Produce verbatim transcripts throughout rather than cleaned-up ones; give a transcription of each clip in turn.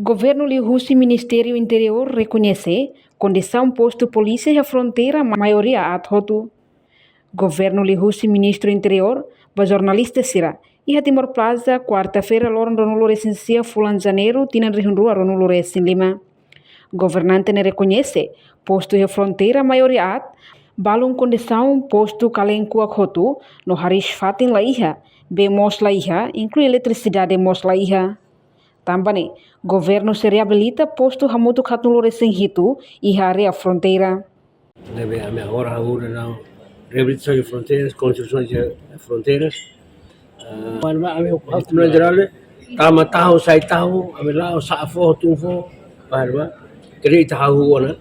Governu liuhusi Ministériu Interiór rekoñese kondisaun postu polísia iha fronteira maioria aat hotu. Governu liuhusi Ministru Interiór ba jornalista sira iha Timor Plaza, kuarta-feira, loron ruanulu-resin-sia fulan Janeiru, tinan rihun rua ruanulu-resin-lima. Governante ne'e rekoñese postu iha fronteira maioria aat, balun kondisaun postu kalen kuak hotu, no hariis-fatin la iha, bee mós la iha, inklui eletrisidade mós la iha. Tanba ne'e, governu sei reabilita postu hamutuk haatnulu-resin-hitu iha área fronteira. Ne'ebé ami agora hahú ona reabilitasaun de fronteiras, konstrusaun de fronteiras. Ah, para ami, komunidade jerál, tama tahu, sai tahu, ami la'o, sa'e foho, tun foho, para ita hahú ona,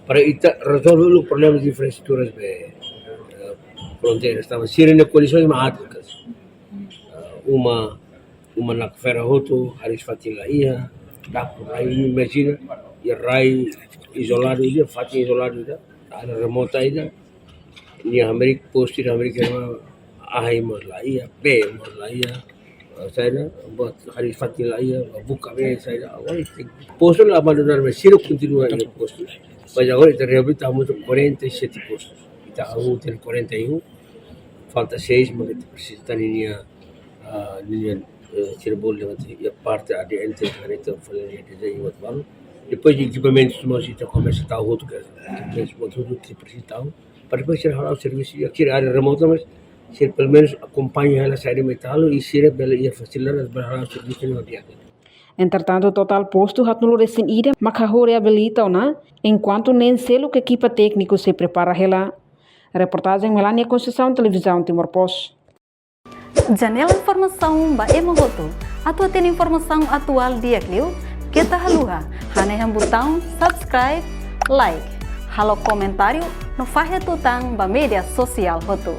para ita rezolve uluk problema de infraestruturas be, eh, fronteiras, tanba sira-nia kondisaun mak aat. Ah, uma, uma nakfera hotu, hariis-fatin la iha, daku rai, imajina, iha rai izoladu ida, fatin izoladu ida, área remota ida, nia hamriik postu ida, hamriik ema, ahi mós la iha, bee mós la iha, ah, saida, buat hariis-fatin la iha, buka bee, saida, agora ita, postu la abandonar, mas sira kontinua iha postu. Mas agora ita reabilita hamutuk quarenta e sete postus. Ita hahú tiha quarenta e um, falta seis, mas ita presiza tan ninia, ah, ninia, eh, sira bolu levanta, iha parte A D N, ita fala ninia dezeñu buat balu. Depois de ekipamentus, mas ita komesa tau hotu, ke, ekipamentus buat hotu, ita presiza tau. Para depois sira hala'o servisu, iha sira área remota, mas sira pelumenus akompaña hela saida mak ita halo, i sira bele iha fasilidade, bele hala'o servisu ne'e di'ak. Entretantu, totál postu haatnulu-resin-ida mak hahú reabilita ona, enkuantu neen seluk ekipa tékniku sei prepara hela. Reportajen Melania Conceição, Televizaun Timor Post. Janela informasaun ba ema hotu. Atu hatene informasaun atuál di'ak liu, keta haluha hanehan butaun subscribe, like, halo komentáriu no fahe tutan ba média sosiál hotu.